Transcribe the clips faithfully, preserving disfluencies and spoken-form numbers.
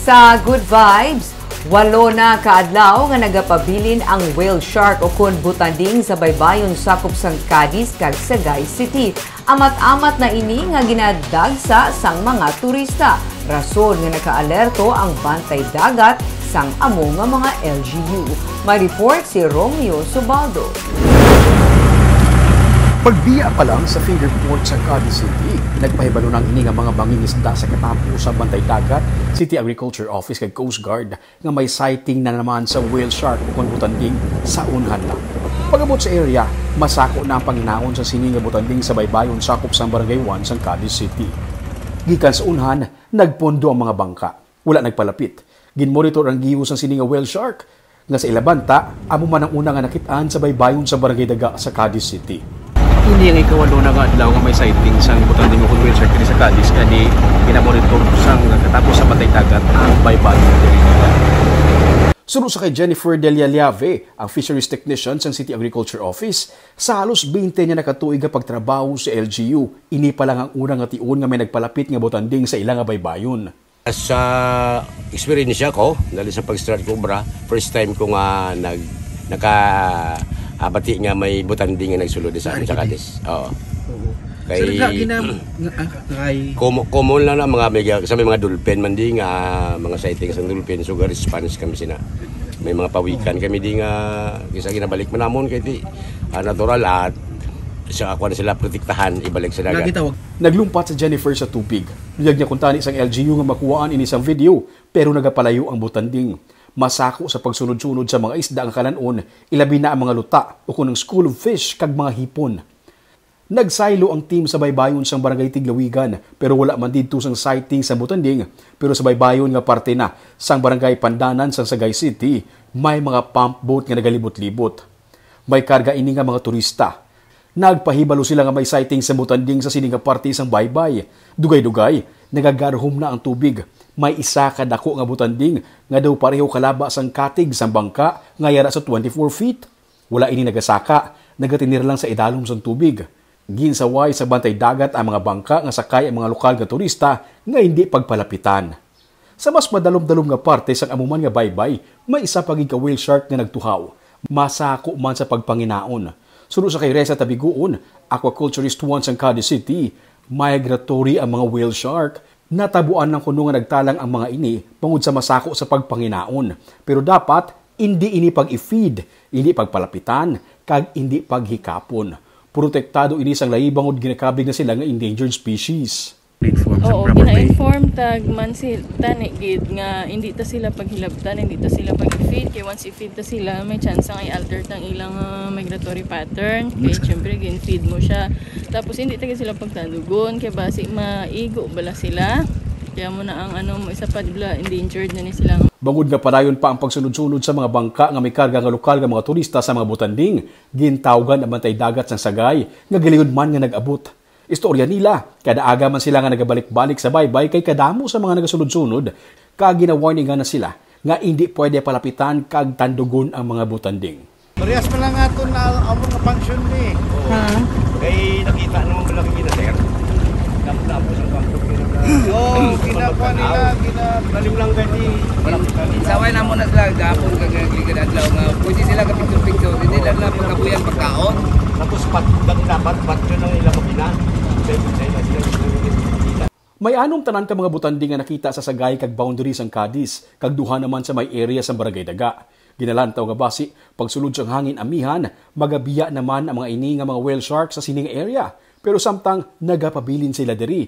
Sa Good Vibes, walo na ka adlaw nga nagapabilin ang whale shark ukon butanding sa baybayon sakop sang Cadiz kag Sagay City. Amat-amat na ini nga ginadagsa sang mga turista, rason nga nakaalerto ang bantay dagat sang amo nga mga L G U. May report si Romeo Subaldo. Pagbiya pa lang sa finger port sa Cadiz City, nagpahibalo na ang ini nga mga mangingisda sa katapo sa Bantay Dagat City Agriculture Office kag Coast Guard nga may sighting na naman sa whale shark ukon butanding sa unhan lang. Pag-abot sa area, masako na ang panginaon sa sini nga butanding sa baybayon sakop sang Barangay one sang Cadiz City. Gikan sa unhan, nagpondo ang mga bangka. Wala nagpalapit. Ginmonitor ang giho sang sini nga whale shark, nga sa ila banta, amo man ang una nga nakit-an sa baybayon sa Barangay Daga sa Cadiz City. Ini ang ikawalo na nga adlaw nga may sighting sang butanding ukon whale shark diri sa Cadiz, kani ginamonitor sang katapos sa Bantay Dagat ang baybayon diri. Suno sa kay Jennifer Delia Liave, ang fisheries technician sang City Agriculture Office, sa halos twenty niya nakatuig nga pagtrabaho sa L G U, ini pa lang ang una nga tion nga may nagpalapit nga butanding sa ila nga baybayon. Sa eksperyensya ko, dali sa pag-start ko obra, first time ko nga nag nakaabati nga may butanding nga nagsulod sa Ari sa kadi. Cadiz. Oo. Oo. Kay Sir, nga gina nga ah, kay Komo, common lang na mga may sa may mga dolphin man di nga mga sightings ang dolphin, so ga response kami sina. May mga pawikan kami di nga kisa ginabalik man namon kay di ah, natural at sa ako na sila protektahan ibalik sa dagat. Nagitawag Naglumpat si Jennifer sa tubig. Luyag niya kuntani sang L G U nga makuhaan ini sang video, pero nagapalayo ang butanding. Masako sa pagsunod-sunod sa mga isda nga kalan-on, ilabi na ang mga luta ukon ang school of fish kag mga hipon. Nagsaylo ang team sa baybayon sang Barangay Tiglawigan, pero wala man didto sang sighting sa butanding, pero sa baybayon nga parte na sang Barangay Pandanan sang Sagay City, may mga pump boat nga nagalibot-libot. May karga ini nga mga turista. Nagpahibalo sila nga may sighting sa butanding sa sini nga parte sang baybay. Dugay-dugay, nagagarhom na ang tubig. May isa ka dako nga butanding nga daw pareho kalaba sang katig sang bangka nga yara sa twenty-four feet. Wala ini nagasaka, nagatinir lang sa idalom sang tubig. Ginsaway sa bantay dagat ang mga bangka nga sakay ang mga lokal nga turista nga hindi pagpalapitan. Sa mas madalom-dalom nga parte sang amo man nga baybay, may isa pa gid ka whale shark nga nagtuhaw. Masako man sa pagpanginaon. Suno sa kay Reza Tabiguon, aquaculturist one sang Cadiz City, migratory ang mga whale shark. Natabuan lang kuno nga nagtalang ang mga ini bangod sa masako sa pagpanginaon. Pero dapat, indi ini pag-i-feed, indi pagpalapitan, kag indi paghikapon. Protektado ini sang layi bangod ginakabig na sila nga endangered species. Inform sa Oo, proper way. Gina-inform tag man si tani gid nga hindi ta sila paghilabtan, hindi ta sila pag-feed kay once i-feed ta sila may chance nga i-alter tang ilang ah, migratory pattern. Kay Mas- syempre gin-feed mo siya. Tapos hindi ta gid sila pagtandugon kay basi maigo bala sila. Kaya mo na ang ano mo isa pa bala endangered na ni sila. Bangod nga padayon pa ang pagsunod-sunod sa mga bangka nga may karga nga lokal nga mga turista sa mga butanding, gintawgan ang bantay dagat sang Sagay nga giliyon man nga nag-abot. Istorya nila, kada aga man sila nga nagabalik-balik sa baybay kay kadamo sa mga nagasunod-sunod, kag ginawarningan na sila nga indi pwede palapitan kag tandugon ang mga butanding. Parehas pa lang aton na amo nga function ni. Ha? Kay nakita naman pala kay na sir. Damo-damo sa kampo kay na. Oh, ginapa nila, gina Lalim lang kay di. Saway na mo na sila gapon kag ligad adlaw nga pwede sila ka picture-picture, hindi lang na pagkabuyan pagkaon. Tapos pat, dapat patyon ang ilang makina. Sa ibon sa ila sila. May anom tanan ka mga butanding nga nakita sa Sagay kag boundary sang Cadiz, kag duha naman sa may area sang Barangay Daga. Ginalantaw nga basi pagsulod sang hangin amihan, magabiya naman ang mga ini nga mga whale shark sa sini nga area. Pero samtang nagapabilin sila diri,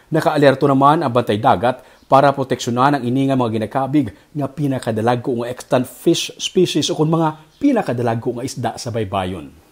nakaalerto naman ang Bantay Dagat para proteksyonan ang ini nga mga ginakabig nga pinakadalagko nga extant fish species ukon mga pinakadalagko nga isda sa baybayon.